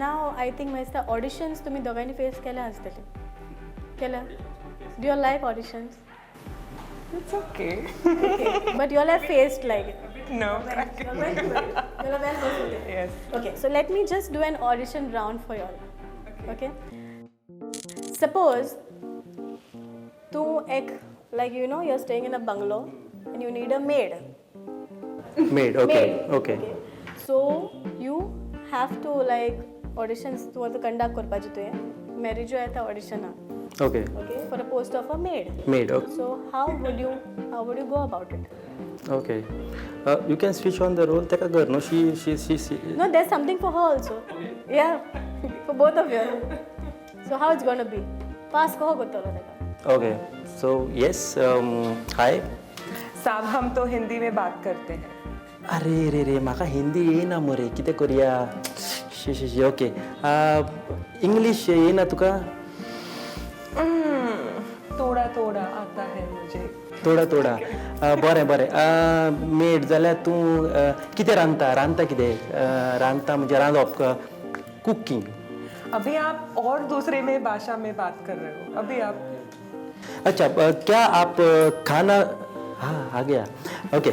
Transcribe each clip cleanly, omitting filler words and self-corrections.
Now I think म्हाका दिसता auditions तुमी दोगांयनी फेस केल्या आसतले. केल्या? Do you like auditions? It's okay. But you all have faced like No. Yes. Okay, so let me just do an audition round for y'all. Okay. Suppose तूं एक, like, you're staying in a bungalow and you need a maid. Maid, okay. Maid. Okay. So you have to, like, auditions तूं आतां conduct करपाचें तुवें. मॅरिजो येता ऑडिशनाक. Okay. Okay, for a post of a maid. Maid, okay. So how would you go about it? Okay, you can switch on the role. ताका कर न्हू, she No, there's something for her also. Yeah, for both of you. So how it's gonna be? Pass कहो करतलो ताका? Okay, so yes, hi. साहब, हम तो हिंदी में बात करते हैं. अरे रे रे, म्हाका हिंदी येना मरे, कितें करुया? शी शी शी. ओके, इंग्लीश येना तुका? थोड़ा थोड़ा आता है मुझे. थोडा थोडा. बरें बरें. मेड जाल्यार तूं कितें रांदता? रांदता कितें? रांदता म्हणजे रांदप, कुकींग. अभी आप और दूसरे में भाषा में बात कर रहे हो अभी आप. अच्छा, क्या आप खाना, हाँ, आ गया. ओके,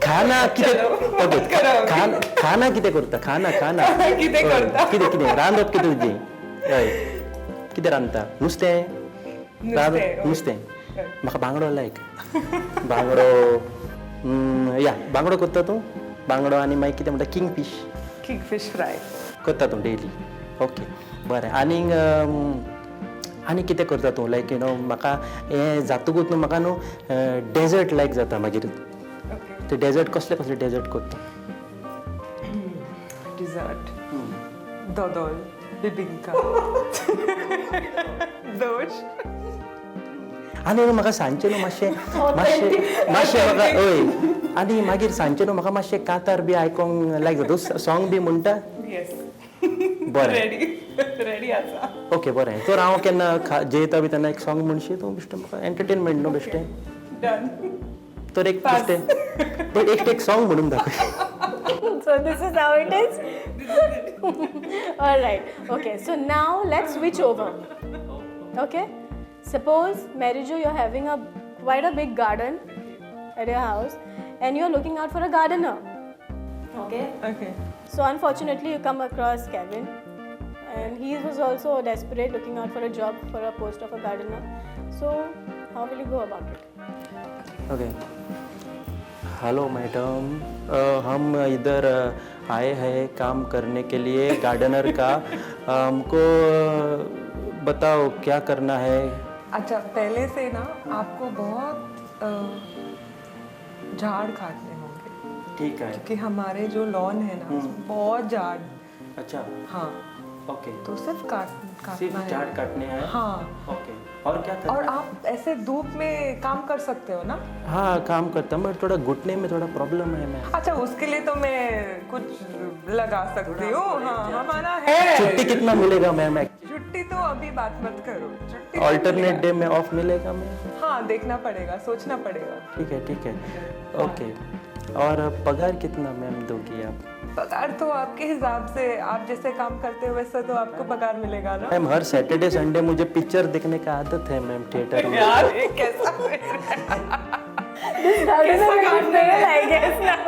खाना कितें? ओके, खाना, खाना कितें करता? खाना, खाना. कितें करता? कितें, कितें रांदप कितें तुजें? हय, कितें रांदता? नुस्तें? नुस्तें. नुस्तें. म्हाका बांगडो लायक, बांगडो. या, बांगडो करता तूं? बांगडो आनी मागीर कितें म्हणटा, king fish? King fish fry. करता तूं डेली? ओके, बरें. आनीक आनी कितें करता तूं? लायक you know, म्हाका हें जातकूच न्हू म्हाका न्हू डेजर्ट लायक जाता मागीर. ओके. ते डेजर्ट, कसले कसले डेजर्ट करता? डिझर्ट, दोदोल, बिबिंका, दोश. आनी न्हू म्हाका सांजचें न्हू मातशें मातशें मातशें म्हाका, हय, आनी मागीर सांजचें न्हू म्हाका मातशें कांतार बी आयकोंक लायक जाता. तूं सॉंग बी म्हणटा? येस. बरें. रेडी रेडी आसा. ओके, बरें. तर हांव केन्ना जेयता बी तेन्ना एक सॉंग म्हणशी तूं बेश्टें म्हाका एंटरटेनमेंट न्हू बेश्टें. डन. तर एक बेश्टें, बट एक एक सॉंग म्हणून दाखय. So this is how it is. All right. Okay. So now let's switch over. Okay. Suppose, Mary Jo, you're having a quite a big garden at your house, and you're looking out for a gardener. Okay. Okay. So unfortunately, you come across Kevin, and he was also desperate, looking out for a job for a post of a gardener. So how will you go about it? Okay, hello madam, हम इधर आए हैं काम करने K लिए gardener का. हमको बताओ क्या करना है. अच्छा, पहले से ना आपको बहुत झाड़ काटने होंगे. ठीक है. क्योंकि हमारे जो लॉन है ना, उसमें बहुत झाड़. अच्छा. हाँ. ओके. तो सिर्फ काट काटना सिर्फ है. झाड़ काटने हैं? हाँ. ओके, और क्या करना और है? आप ऐसे धूप में काम कर सकते हो ना? हाँ, काम करता हूँ, बट थोड़ा घुटने में थोड़ा प्रॉब्लम है मैं. अच्छा, उसके लिए तो मैं कुछ लगा सकती हूँ. हाँ, हमारा है. छुट्टी कितना मिलेगा मैम? छुट्टी तो अभी बात मत करो, छुट्टी तो ऑल्टरनेट डे में ऑफ मिलेगा मैम? हाँ, देखना पड़ेगा, सोचना पड़ेगा. ठीक है, ठीक है, ओके. और पगार कितना मैम दोगी आप? पगार तो आपके हिसाब से, आप जैसे काम करते हो वैसे तो आपको पगार मिलेगा ना. मैम, हर सैटरडे संडे मुझे पिक्चर देखने का आदत है मैम, थिएटर में. यार, ये कैसा This gardener will fail, I guess now.